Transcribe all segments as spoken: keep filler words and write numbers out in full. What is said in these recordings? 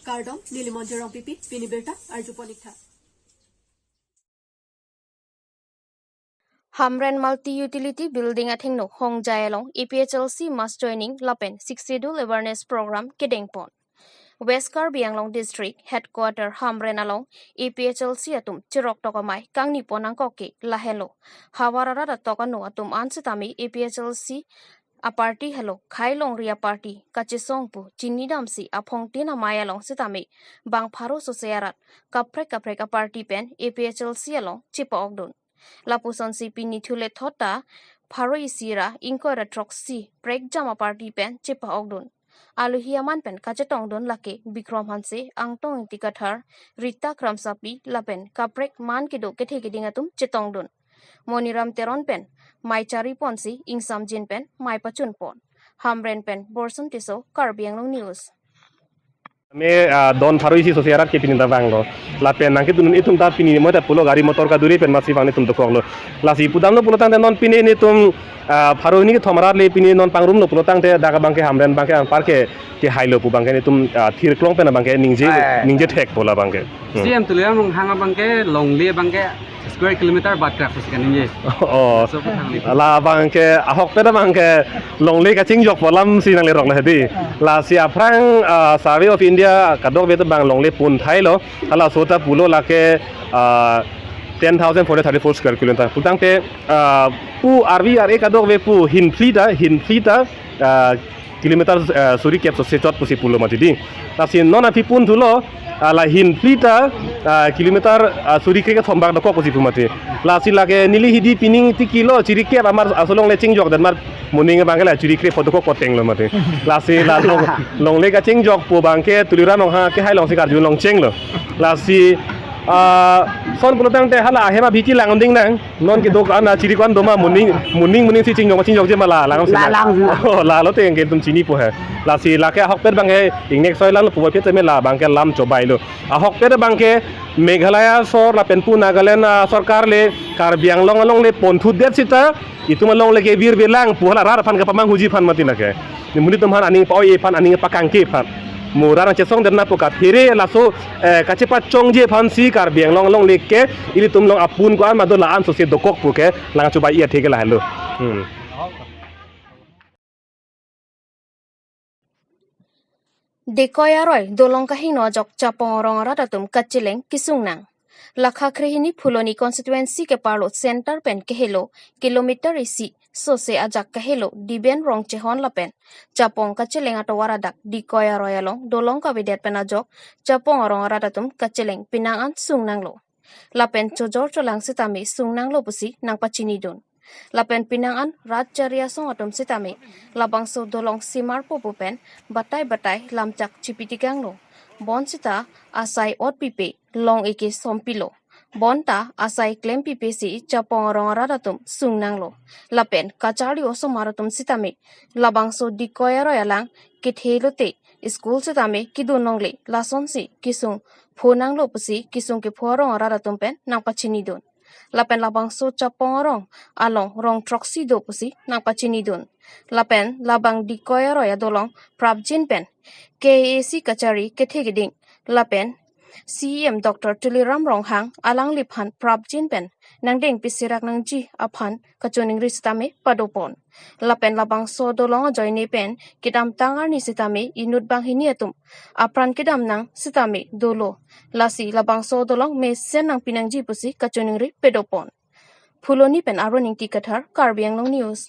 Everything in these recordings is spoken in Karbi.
Kardom, neli Monjir Rongpipi, pini birta arjupon ik tha. Hamren Multi Utility Building athengno Hongjai along A P H L C mass joining lapen Sixth Schedule awareness program kedengpon. West Karbi Anglong District Headquarter Hamren along A P H L C atum chirok tok amei kangnipon nangkok ke lahenlo. Havar arat atok ano atum an sitame A P H L C aparty helo, khei longri aparty kachesong pu chinidamsi aphongtin amei along sitame bang pharo sose arat kaprek kaprek aparty pen A P H L C along chepa-okdun. Lapusonsi pini thule thot ta pharo isi ra ingkoi ra throksi prekjam aparty pen chepa-okdun. Alohi aman pen kachetongdun lake Bikrom Hanse, Angtong Ingti Kathar, Rita Kramsapi lapen kaprek man kedo kethe keding atum chetongdun. Moniram Teron pen mei chariponsi ingsamjin pen mei pachunpon. Hamren pen Borson Tisso, Karbi Anglong News. Me, ah, don pharo isi sose arat ke pini ta vanglo. Lapen nangkedun itum ta pini mo ta pulo gari motor kaduri pen masi vang netum dokoklo. Lasi pudamlo pulo tangte non pini netum, ah, pharo hini kethom arat le pini non pangrumlo pulo tangte dak abangke Hamren abangke anparke kehailo pu abangke netum, ah, thirklong pen abangke ningje, eh, ningje thekpo labangke. Hmm. C M Tuliram Ronghang abangke longle abangke square kilometer bat krak pusi kaningje. Oh. So, puthangli. Labangke ahokpet abangke longle kachingjokpo alamsi nanglerok le hedi. Lasi aphrang, ah, Survey of India kadokave ta bang longle pon thailo. Halaso ta pulo lake, ah, ten thousand four hundred thirty-four square kilometer. Putangte, ah, pu R V R A kadokave pu hinphli ta, hinphli ta, ah, kilometer, ah, suri kep sose chot pusi pulo mati di. Lasi non aphi pon thulo, ah, la hinphli ta, ah, kilometer, ah, suri kre kethom bak dokok pusi pu mati. Lasi lake neli hidi pining tikilo chiri kep amar aso longle chingjok dan mar moning abangke la chiri kre pho dokok potenglo mati. Lasi la long, longle kachingjokpo abangke Tuliram Ronghang kehai alongsi karjulong chenglo. Lasi, ah, son pulo tangte hala ahem abhi chelang ding nang. Non kedo-an a chiri ko-an doma moning, moning, moning si chingjok, chingjokje ma la, langsi la. La lang. Oh, lalo te yang ke tum chinipo he. Lasi lake ahokpet abangke ingnek soi lang puvoiphit tame labangke lam chobailo. Ahokpet abangke Meghalaya sor lapen pu Nagaland, ah, sorkar le Karbi Anglong alongle pon thudet sita itum alongle ke virvelang pu hala rat aphan kapamanghuji aphan mati lake. Netum aphan aning pa-oi aphan aning pakangke aphan. Mo rat nangchesong detna pu kaphere laso, eh, kachepachongji aphansi Karbi Anglong alongle ke ilitum along apun ko-an ma do la-an sose dokok pu ke lang chobai-i athe ke lahelo. Hmm. Dikoi aroi dolong kahingno ajok Chapong arong arat atum kacheleng kesung nang. Lakha krehini Phuloni constituency keparlo center pen kehelo kilometer isi sose ajak kehelo Diben Rongchehon lapen Chapong kacheleng atovar adak Dikoi aroi along dolong kavedet pen ajok Chapong arong arat atum kacheleng penang an sung nanglo. Lapen chojor cholang sitame sung nanglo pusi nangpachinidun. Lapen penang an rat chari asong atum sitame labangso dolong simarpo pu pen batai batai lamchak chipitikanglo. Bonsita asai ot pipe long eke sompilo. Bonta asai klem pipesi Chapong arong arat atum sung nanglo. Lapen kacharli osomar atum sitame labangso Dikoi aroi alang kethe lote school sitame kedun longle lasonsi kesung pho nanglo pusi kesung kepho arong arat atum pen nangpachinidun. Lapen labangso Chapong arong along rong throksi do pusi nangpachinidun. Lapen labang Dikoi aroi adolong prapjin pen K A A C kachari kethe keding lapen C E M Doctor Tuliram Ronghang alangliphan prapjin pen nangdeng pisirak nangji aphan kachiningri sitame padopon. Lapen labangso dolong ajoine pen kedamtang arni sitame inut banghini atum apran kedam nang sitame dolo. Lasi labangso dolong mesen nangpinangji pusi kachiningri padopon. Phuloni pen Arun Ingti Kathar, Karbi Anglong News.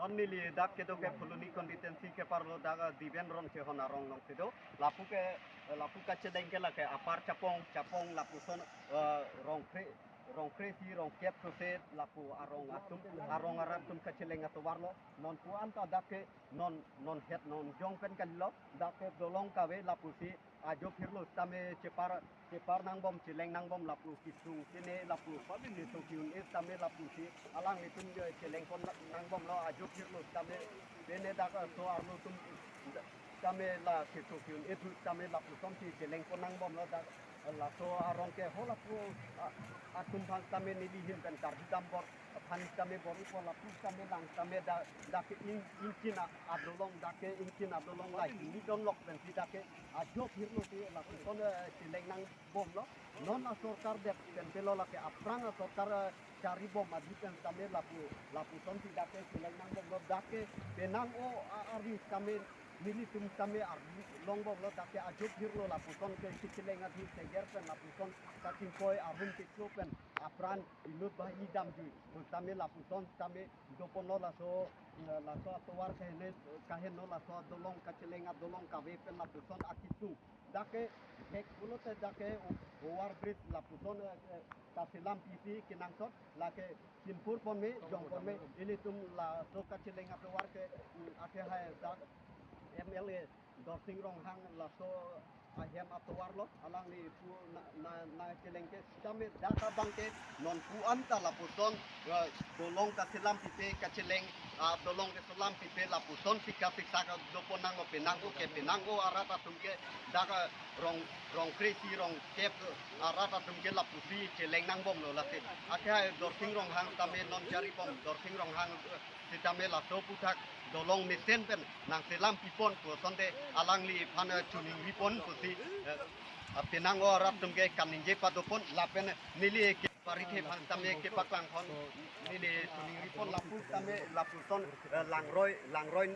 Non neli dak kedo ke Phuloni constituency keparlo dak, eh, Diben Rongchehon arong along kedo. Lapu ke, eh, lapu kacheleng ke lake Upper Chapong, Chapong lapuson, eh, rong kre, rong kre isi, rong kep sose lapu arong atum, arong arat atum kacheleng atovarlo. Non pu anta dak ke non, non het non jong pen kalilo, dak ke dolong kave lapusi ajo phirlo sitame chepar, chepar nangbom, cheleng nangbom lapu kesung kene lapu pabin ni to kiun es sitame lapusi alanglitum je chelengpon nangbomlo ajo phirlo sitame pene dak, eh, so arlo atum sitame la keso kiun es sitame lapuson si chelengpon nangbomlo dak. Laso arong ke ho lapu, a, atum aphan tame neli ahin pen Karbi Dambor aphan tame bor-ipo, lapu tame lang tame da, dak ke in, ingkin a, adolong, dak ke ingkin adolong lai ni don lok pensi dak ke ajok hirlo si lapuson, eh, cheleng nangbomlo. Non asorkar det pen pelo, lake aphrang asorkar, eh, charibom adi pen tame lapu, lapuson si dak ke cheleng nangbomlo, dak ke penang o, a, ari tame nelitum tame arlong bomlo, dak ke ajok hirlo lapuson ke kecheleng adhi seger pen lapuson kachingkoi arum kecho pen apran inut banghini damjui pu tame lapuson tame doponlo laso, eh, laso atovar kahene, kahenlo laso adolong kacheleng adolong kave pen lapuson akitung. Dak ke hek pulote dak ke o-, over bridge lapuson, eh, eh, kaselam pisi kenangsot, lake chinpur ponme, jong ponme, ilitum laso kacheleng atovar ke, mm, ake hai dak M L A Dorsing Ronghang laso ahem atovarlo, alangli pu na, na, nangcheleng ke sitame dak abang ke non pu anta lapuson, eh, dolong kaselam pipe, kacheleng, ah, dolong kaselam pipe lapuson si kasiksak dopo nanglo, penang o ke penang o arat atum ke dak, eh, rong, rong kre-isi rong kep arat atum ke lapusi cheleng nangbomlo lake. Ake hai Dorsing Ronghang tame non charibom, Dorsing Ronghang, eh, sitame laso aputhak dolong mesen pen nangselam pipon pu asonte alangliphan, eh, choningripon pusi, eh, penang o arat atum ke kaningje padopon lapen neli ke parithe aphan tame kepaklang hon neli choningripon lapu tame lapuson, eh, langroi, langroi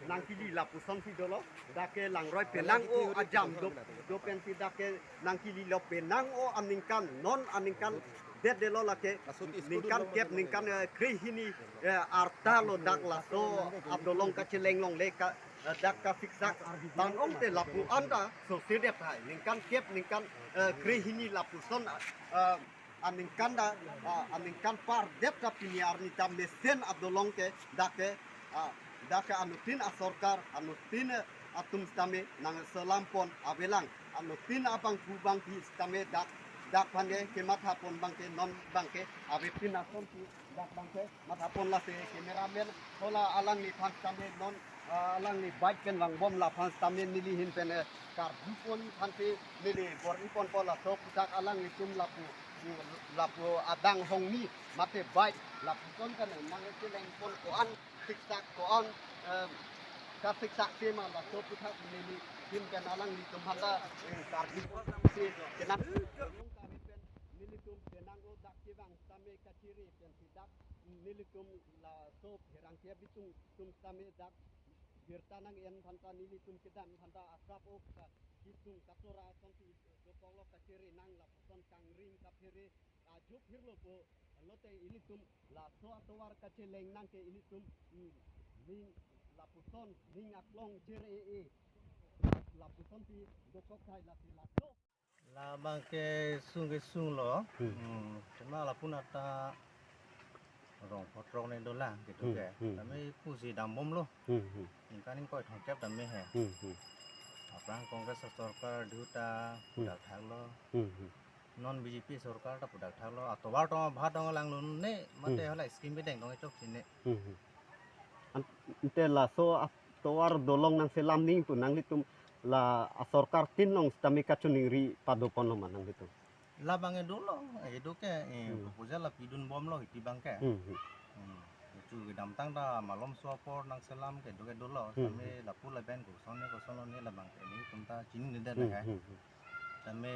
nangkili lapuson si dolo, dak ke langroi penang o ajam do, do pensi dak ke nangkililo penang o aningkan, non aningkan det delo lake ningkan kep, ningkan, eh, kre-hini, eh, arta lo dak laso adolong kacheleng longle ka, eh, dak kasiksak tan ongte lapu anta so sedet hai ningkan kep, ningkan, eh, kre-hini lapuson, eh, aningkan da, ah, aningkan par det ta pini arni ta mesen adolong ke dak ke, ah, dak ke anuttin asorkar, anuttin, eh, atum sitame nangselam pon avelang, anuttin abangphu bangphi sitame dak, dak aphan ke kemathapon abang ke non abang ke avepin asonsi dak abang ke mathapon lasi cameraman hala alangliphan sitame non, ah, alangli bike pen vangbom laphan sitame neli ahin pen, eh, kardupon aphansi neli bor-iponpo laso aputhak alanglitum lapu, lapu adang hongni mate bike lapuson kan nangchelengpon ko-an siksak ko-an, eh, kasiksak sema laso aputhak neli ahin pen alanglitum aphan ta, eh, kardupon si kenang nelitum penang o dak kevang tame kachere pensi dak nelitum laso pherangke abitung atum tame dak birta nang-en aphanta nelitum kedam aphanta asap o ka kitung katora asonsi dokoklo kachere nang lapuson kangring kaphere ajok hirlo po lote ilitum laso atovar kacheleng nang ke ilitum, mm, ning lapuson ning aklong chere e lapusonsi dokok thai lasi laso. Labang ke sung ke sunglo. Hmm. Hmm. Cuma lapu nata rong photrok ne dolang gitu Hmm, ke. Hmm. Tame pusi dambomlo. Hmm, hmm. Ningkan ingkoi thomkep tame he. Hmm, hmm. Aphrang Congress sorkar dihuta Hmm. pudak thaklo. Hmm, hmm. Non B J P sorkar ta pudak thaklo. Atovar tong bhat tong langlone mate Hmm. hala scheme bideng tong chok sine. Hmm, hmm. An-, ante laso atovar dolong nangselam ning pu nanglitum la asorkar tin long sitame kachoningri padoponlo ma nanglitum? Labang e dolo, e do ke, eh, Hmm. proposal la pidunbomlo hiti abang ke. Hmm, hmm. Hmm. Itu kedamtang ta malomso apor nangselam ke do ke dolo, Hmm, tame hmm. lapu laben koson ne koson ne labang ke nelitum ta chinine det Hmm, le ke. hmm, hmm. Tame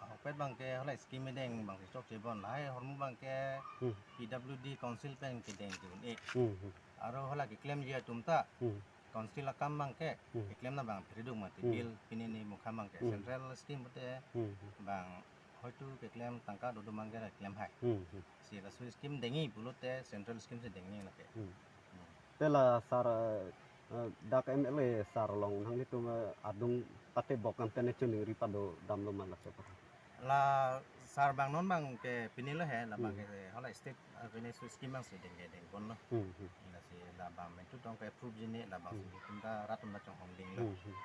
ahokpet abang ke hala scheme deng abang ke chokche bon lahai ahormu abang ke Hmm. P W D council pen kedeng ke un-e. Hmm, hmm. Aro hala keklemji atum ta Hmm. council akam abang ke Hmm. keklem na abang pheredung mati Hmm. bill pine ne mukha abang ke Hmm. central scheme pute Hmm, hmm. abang hoitu keklem tangka dodo abang ke keklem hai. Hmm, hmm. Si laso scheme dengji pulote central scheme si dengji lake. Hmm. Hmm. Te la sar, eh, dak M L A sar along nanglitum, eh, adung pate bok kan tene choningri padodamlo ma lake pa? La sar abang non abang ke pinilo he, labang Hmm. ke hala state, eh, pine su scheme abang si dengke dengponlo. Hmm, hmm. Lasi labang mentu tong ke approve jine labang Hmm. si tum ta rat tum ta chonghong dinglo. Hmm, hmm.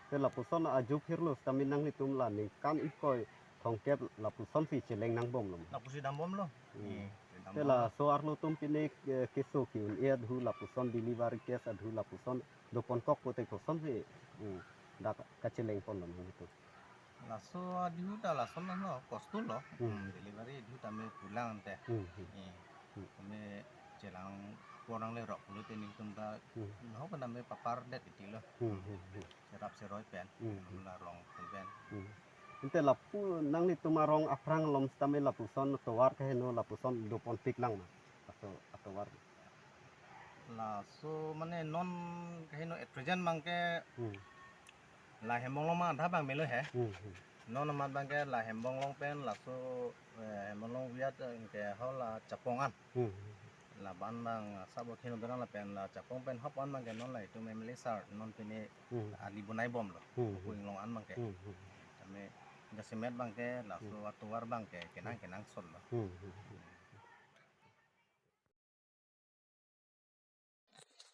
Te lapuson ajok hirlo sitame nanglitum la ningkan ingkoi thomkep lapusonsi cheleng nangbomlo ma? Lapusi dambomlo. Hmm. Hmm, Te dambomlo. Laso arlo atum pine, eh, keso ke-un-e adhu lapuson delivery case adhu lapuson doponkok pute kosonsi, hmm, dak kachelengponlo ma nanglitum? Laso adihu ta lason lo, kosto lo. Hmm. Hmm, delivery adihu ta me pulang te. Hmm, hmm. Eh, Hmm. Kami chelang porang le rok pulote nelitum ta Hmm. nahok na me papar det iti lo. Hmm, hmm, hmm. Cherap cheroi pen, Hmm, hmm. la rong pen. Hmm. Ante lapu nanglitum arong aphrang along sitame lapuson tovar kaheno lapuson doponpik lang ma. Laso atovar. Laso mane non kaheno at present abangke Hmm. la Hembonglong ma adha abang melo he. Hmm, hmm. Non amat abangke la Hembonglong pen laso, eh, Hembonglong viat, eh, ke ho la Chapong an. Hmm, hmm. Laban abang sabo kheno dorang lapen la Chapong pen hop an abangke non la itum M L A sir non pine Hmm. ali bonai bomlo. Hmm, Pu hmm. Inglong an abangke. Hmm, hmm. Tame jasemet abangke laso Hmm. atovar abangke kenang Hmm. kenangsot lo. Hmm, hmm, hmm.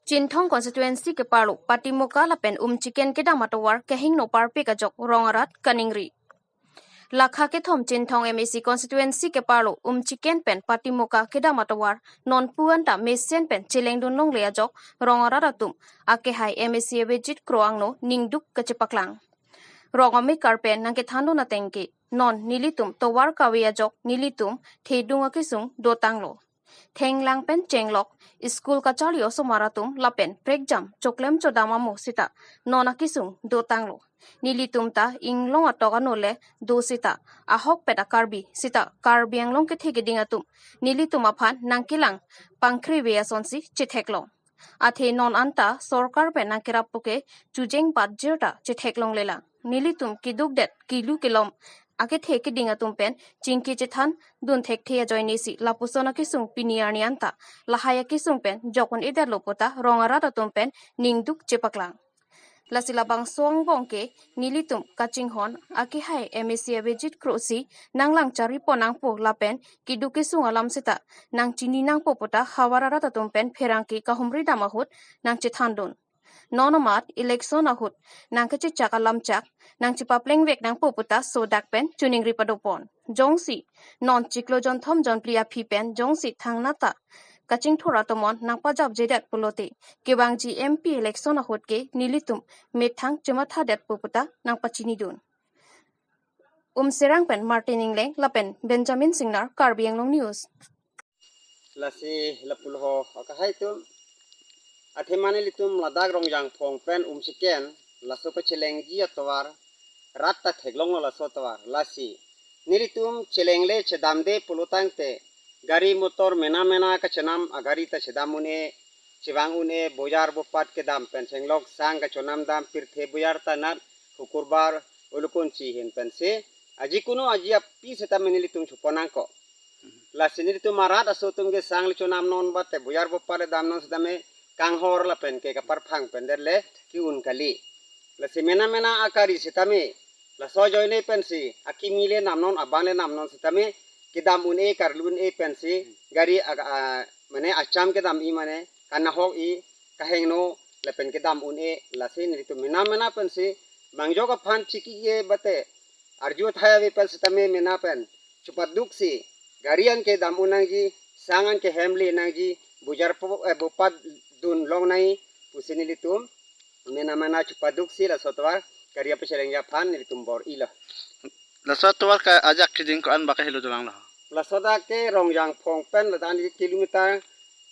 Chinthong constituency keparlo Patimoka lapen Umchiken kedam atovar kehingno parpik ajok rong arat kaningri. Lakha kethom Chinthong M A C constituency keparlo Umchiken pen Patimoka kedam atovar nonpu anta mesen pen chelengdun longle ajok rong arat atum akehai M A C Abhijit Kro angno ningduk kachepaklang. Rong amekar pen nangkethandun ateng ke non nelitum tovar kave ajok nelitum thedung akesung dotanglo. Thenglang pen chenglok, school kacharli osomar atum lapen prekjam choklem chodam amo sita non akesung dotanglo. Nelitum ta Inglong atok ano le do sita ahokpet a-Karbi sita Karbi Anglong kethe keding atum nelitum aphan nangkelang pangkri ve asonsi chetheklong. Athe non anta sorkar pen nangkerap puke chujeng bat jirta chetheklonglelang. Nelitum keduk det kelu kelom akethe keding atum pen chingki chethandun thekthe ajoinesi lapuson akesung pini arni anta lahai akesung pen jok un-edetlo puta rong arat atum pen ningduk chepaklang. Lasi labangso angbong ke nelitum kachinghon akehai M A C Abhijit Kro si nanglang charipon nangpo lapen keduk kesung alam sita nangchini nangpo puta havar arat atum pen pherangke kahumri dam ahut nangchethandun. Non amat election ahut nangkachechak alamchak nangchepaplengvek nangpo puta sodak pen choningri padopon. Jongsi non chiklo jonthom jonphli aphi pen jongsi thangnat ta kachingthur atomon nangpajapjedet pulote kevangji M P election ahut ke nelitum methang chemathadetpo puta nangpachinidun. Umserang pen Martin Ingleng lapen Benjamin Singnar, Karbi Anglong News. Lasi lapulo ho akahai atum. Athema nelitum ladak Rongjangphong pen Umchiken laso kachelengji atovar rat ta theklonglo laso atovar. Lasi nelitum chelengle chedamde pulotangte gari motor mena mena kachenam agari ta chedam un-e, chevang un-e, bojar bopat kedam pen chenglok sang kachonam dam pirthe bojar ta nat hukurbar ulukunchi ahin pensi ajikuno aji api sitame nelitum chupon nangkok. Lasi nelitum arat aso atum ke sang le chonam non bate bojar bopat le dam non sitame kanghor lapen ke kaparphang pen det le ke-un kali. Lasi mena mena akari sitame laso ajoine pensi akimi le nam non abang le nam non sitame kedam un-e karlu un-e pensi gari ag-, a, mane acham kedam-i mane kanahok-i kahengno lapen kedam un-e lasi nelitum mena mena pensi mangjok aphan chiki-e bate arju athai ave pen sitame mena pen chupaduksi gari an kedam un nangji, sang an kehem le nangji, bojar po, eh, bopat dun long nangji pusi nelitum mena mena chupaduksi laso atovar gari apachelengji aphan nelitum bor-ilo. Laso atovar ke ajak keding ko-an bak helo dolang lo? Laso dak ke Rongjangphong pen ladak ni kilometer,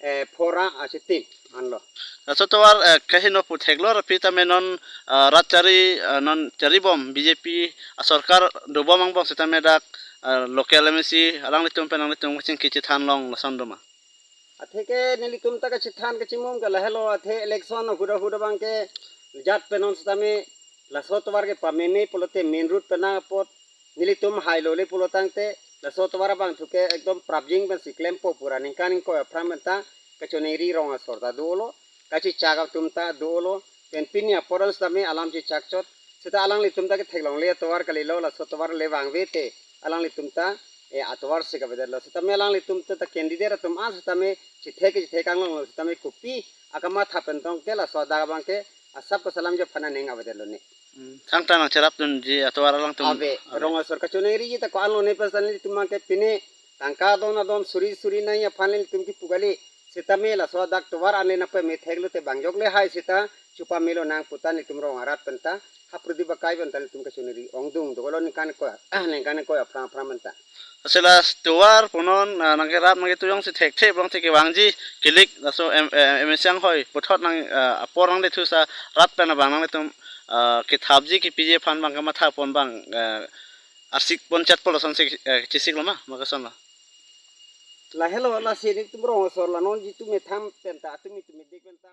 eh, phora achitim anlo. Laso atovar, eh, kaheno pu theklong aphi tame non, eh, rat chari, eh, non charibom B J P asorkar dobom angbong sitame dak, eh, local M A C alanglitum pen nanglitum kachingki chethan long lason doma. Athe ke nelitum ta kachethan kachimum ke lahelo athe election ahuda huda abang ke jat penon sitame laso atovar ke pameme pulote main road penang apot nelitum hailo le pulotangte laso atovar abang thu ke ekdom prapjing pensi klempo pura ningkan ingkoi aphrang pen ta kachoningri rong asor ta dolo, kachechak atum ta dolo, pen pini apor an sitame alam chechak chot, sita alanglitum ta ketheklongle atovar kalilo laso atovar le vangve te alanglitum ta, eh, atovar si kavedetlo sitame alanglitum ta, ta candidate atum an sitame chethek chethek anglonglo sitame kopi akamatha pen tong ke laso adak abang ke asap kasalam jo aphan aning avedetlo ne. Hmm, thangta nangcherapdunji atovar alangtum. Ave, ave. Rong asor kachoningri ta ko-an lo ne pen sitame nelitum abang ke pine tangka adon adon suri suri nangji aphan nelitum kipu kali. Sitame laso adak tovar ane nangpamethek lote bang jok le hai sita chupamelo nang pu ta netum rong arat pen ta ha Prodip akai pen ta netum kachoniri ongdung dokok lo ningkan ko ningkan ko aphrang aphrang pen ta. Lasi la tovar punon, ah, nangkerap nangketuyong si thekthe bang thek kevangji kilik laso em, eh, M S C anghoi puthot nang, ah, apor nanglethusa rat pen abang nangtum, ah, kethapji kepiji aphan bang kamatha pon bang, ah, arsik pon chat polo son si, eh, chesik lo ma, ma koson lo. Lahelo lasi netum rong asor la non jitu methang pen ta atum itum medik pen ta